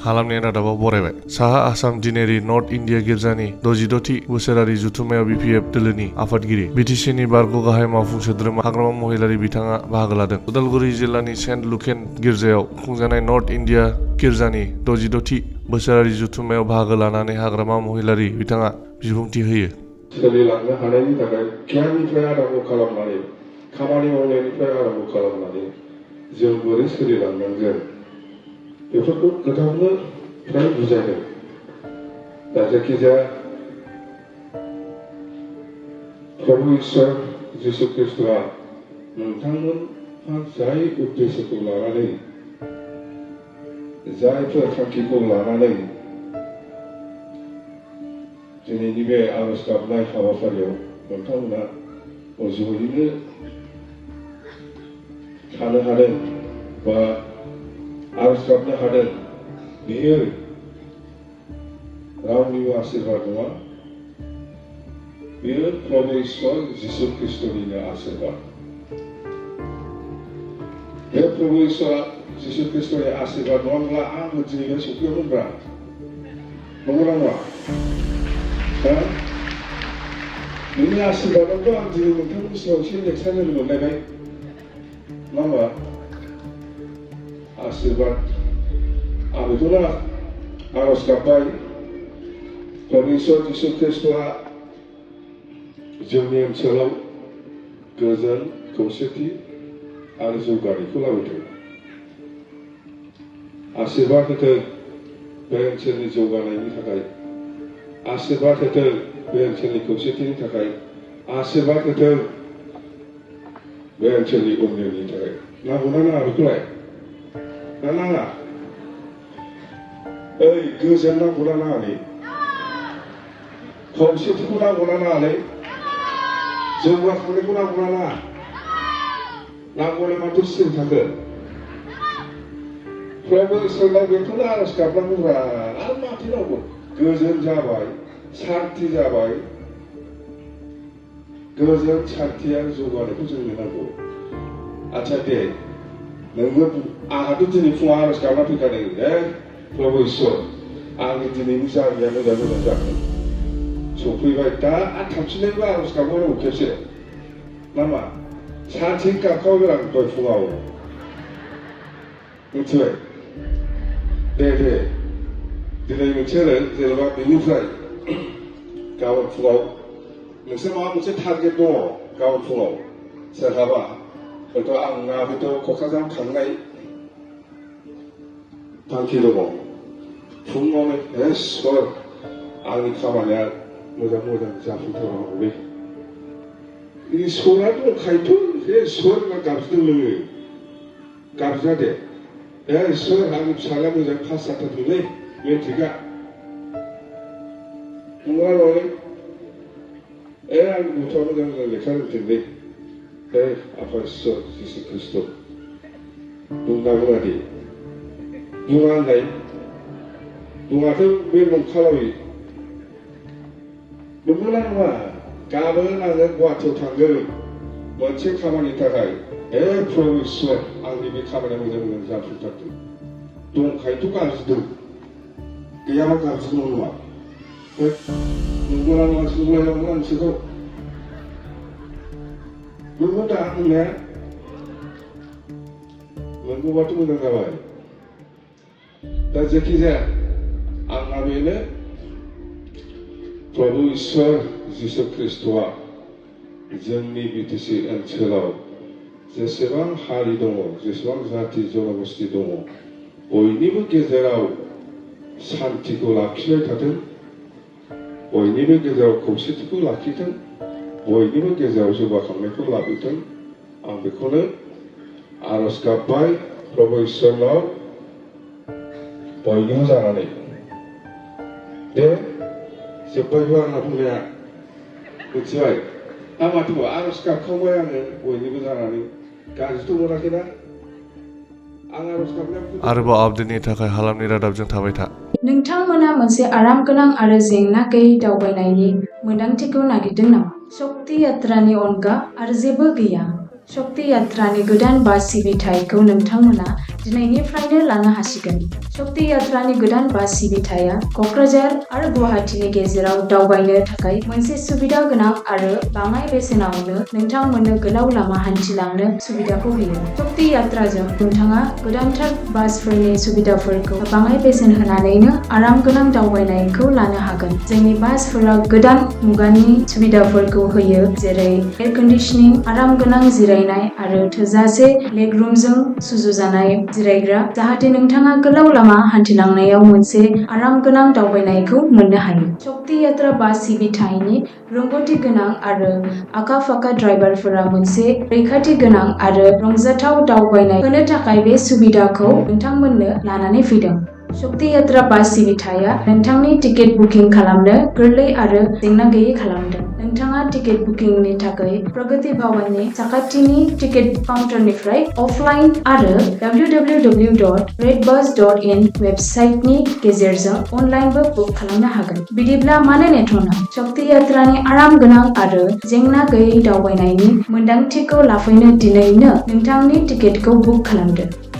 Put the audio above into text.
हालामनि रादाबाव बरायबाय। साहा Assam दिनेरी north India गिर्जानि 66थि बोसोरारि जथुम्मायाव BPF दोलोनि आफादगिरि BTCनि बारग' गाहाय मावफुं सोद्रोमा हाग्रामा महिलारी बिथाङा बाहागो लादों। उदालगुरि जिल्लानि सेन्ट लुकेन गिर्जायाव खुंजानाय नर्थ इन्डिया गिर्जानि 66थि बोसोरारि जथुम्मायाव बाहागो लानानै हाग्रामा महिलारी बिथाङा बिबुंथि होयो। सोलिलांनो हानायनि थाखाय गियाननिफ्राय आराम्भ खालामनानै खामानि मावनायनिफ्राय आराम्भ खालामनानै जों बोरै सोलिलांनांगोन बेफोरखौ गोथावनो फ्राय बुजायदों। दा जायखिजाया प्रभु ईश्वर जिसु ख्रीष्टआ नोंथांमोनहा जाय उद्देश्यखौ लानानै जायफोर थांखिखौ लानानै दिनैनि बे आरज गाबनाय हाबाफारियाव नोंथांमोना जयैनो थानो हादों बा आरज गाबनो हादों, बेयो रावनिबो आशीर्बाद नङा, बेयो प्रभु ईश्वर जिसु ख्रीष्टनिनो आशीर्बाद। बे प्रभु ईश्वर जिसु ख्रीष्टनि आशीर्बाद नङाब्ला आंबो दिनै बे सफैयामोनब्रा, नंगौना नङा? बिनि आशीर्बादावथ' आं दिनै नोंथांनि सिगाङाव एसे लेक्सार होनो मोनलायबाय, नङा होमबा? आशीर्बाद आं बेखौनो आरज गाबबाय, प्रभु ईश्वर जिसु ख्रीष्टआ जोंनि ओनसोलाव गोजोन, खौसेथि आरो जौगानायखौ लाबोथों। आशीर्बाद होथों बे ओनसोलनि जौगानायनि थाखाय, आशीर्बाद होथों बे ओनसोलनि खौसेथिनि थाखाय, आशीर्बाद होथों बे ओनसोलनि उन्नयननि थाखाय। नांगौना नाङा बेखौलाय? ना नाङा? ओइ गोजोन नांगौना नाङालै? खौसेथिखौ नांगौना नाङालै? जौगाखांनायखौ नांगौना नाङा? नांगौलाय माथो सिरि थाखो? प्रभु ईश्वरनाव बेखौनो आरज गाबनांगौब्रा, आरो माथो नांगौ? गोजोन जाबाय, शान्ति जाबाय, गोजोन शान्ति आरो जौगानायखौ जोंनो नांगौ। आच्छा दे, नोङो आंहाथ' दिनै फुङाव आरज गाबना फैखादों, प्रभु ईश्वर आंनि दिनैनि जार्निया मोजां मोजां जाथों, सफैबाय, दा आं थांफिननायबो आरज गाबनांगौ खेबसे, नामा? सानसे गाबखाबाय आं दहाय फुङाव, मिथिबाय? दे दिनै मोनसे जेनेबा बेनिफ्राय गाबोन फुङाव नोंसोर माबा मोनसे टारगेट दङ गाबोन फुङाव सोरहाबा, हयथ' आंना हयथ' क'क्राझाराव थांनाय थांखि दङ, फुङावनो ईश्वर आंनि खामानिया मोजां जाफुंथारनांगौलै, ईश्वरा दंखायोथ', ईश्वर गाबज्रिदों नोङो, गाबज्रिया दे, ईश्वर आंनि फिसाज्लाया मोजां पास जाथारथोंलै मेट्रिकआ, नंगौना नङालै? आंनि गथ'आ मोजां लेखा रोंथोंलै, आफा ईश्वर जिसु ख्रीष्ट बुंना बुङादि, बुङा होननाय, बुङाथ' बे नंखालावै, नंगौना नङा? गाबोन आङो गुवाहाटियाव थांगोन मोनसे खामानिनि थाखाय, प्रभु ईश्वर आंनि बे खामानिया मोजां जाफुंथारथों, दंखायोथ' गाबज्रिदों, गैयाबा गाबज्रिदों नङा? नंगौना नङा? सोंलायनांगौ आं नोंसोरखौ, नंगौ दा होननाया? नंगौबाथ' मोजां जाबाय। दा जायखिजाया आंना बेनो, प्रभु ईश्वर जिसु ख्रीष्टआ जोंनि BTC ओनसोलाव जेसेबां हारि दङ, जेसेबां जाति जनगोष्ठी दङ, बयनिबो गेजेराव शान्तिखौ लाखिबाय थाथों, बयनिबो गेजेराव खौसेथिखौ लाखिथों, बयनिबो गेजेराव जौगाखांनायखौ लाबोथों, आं बेखौनो आरज गाबबाय प्रभु ईश्वरनाव बयनिबो जानानै। दे जोब्बायबो आंना बुंनाया, मिथिबाय? माथो आरज गाबखांबाय आङो बयनिबो जानानै, गाज्रिथ' मोनाखैना आं आरज गाबनाया? आरोबाव आपडेटनि थाखाय हालामनि रादाबजों थाबाय था। नोंथांमोना मोनसे आरामगोनां आरो जेंना गैयै दावबायनायनि मोन्दांथिखौ नागिरदों नामा? शक्ति यात्रानि अनगा आरो जेबो गैया। शक्ति यात्रानि गोदान बास सिबिथायखौ नोंथांमोना दिनैनिफ्रायनो लानो हासिगोन। शक्ति यात्रानि गोदान बास सिबिथाया क'क्राझार आरो गुवाहाटीनि गेजेराव दावबायनो थाखाय मोनसे सुबिदा गोनां आरो बाङाय बेसेनावनो नोंथांमोननो गोलाव लामा हान्थिलांनो सुबिदाखौ होयो। शक्ति यात्राजों नोंथाङा गोदानथार बासफोरनि सुबिदाफोरखौ बाङाय बेसेन होनानैनो आरामगोनां दावबायनायखौ लानो हागोन। जोंनि बासफोरा गोदान मुगानि सुबिदाफोरखौ होयो, जेरै एयार कन्डिशनिं, आरामगोनां जिरायनाय आरो थोजासे लेगरुमजों सुजुजानाय जिरायग्रा, जाहाथे नोंथाङा गोलाव लामा हान्थिलांनायाव मोनसे आरामगोनां दावबायनायखौ मोननो हायो। शक्ति यात्रा बास सिबिथायनि रोंग'थि गोनां आरो आखा-फाखा ड्राइभारफोरा मोनसे रैखाथि गोनां आरो रंजाथाव दावबायनाय होनो थाखाय बे सुबिदाखौ नोंथांमोननो लानानै फैदों। शक्ति यात्रा बास सिबिथाया नोंथांनि टिकेट बुकिं खालामनो गोरलै आरो जेंना गैयै खालामदों। नोंथाङा टिकेट बुकिंनि थाखाय प्रगति भवननि साखाथिनि टिकेट काउन्टारनिफ्राय अफलाइन आरो www.redbus.in वेबसाइटनि गेजेरजों अनलाइनबो बुक खालामनो हागोन। बिदिब्ला मानो नेथ'नो? शक्ति यात्रानि आरामगोनां आरो जेंना गैयै दावबायनायनि मोन्दांथिखौ लाफैनो दिनैनो नोंथांनि टिकेटखौ बुक खालामदो।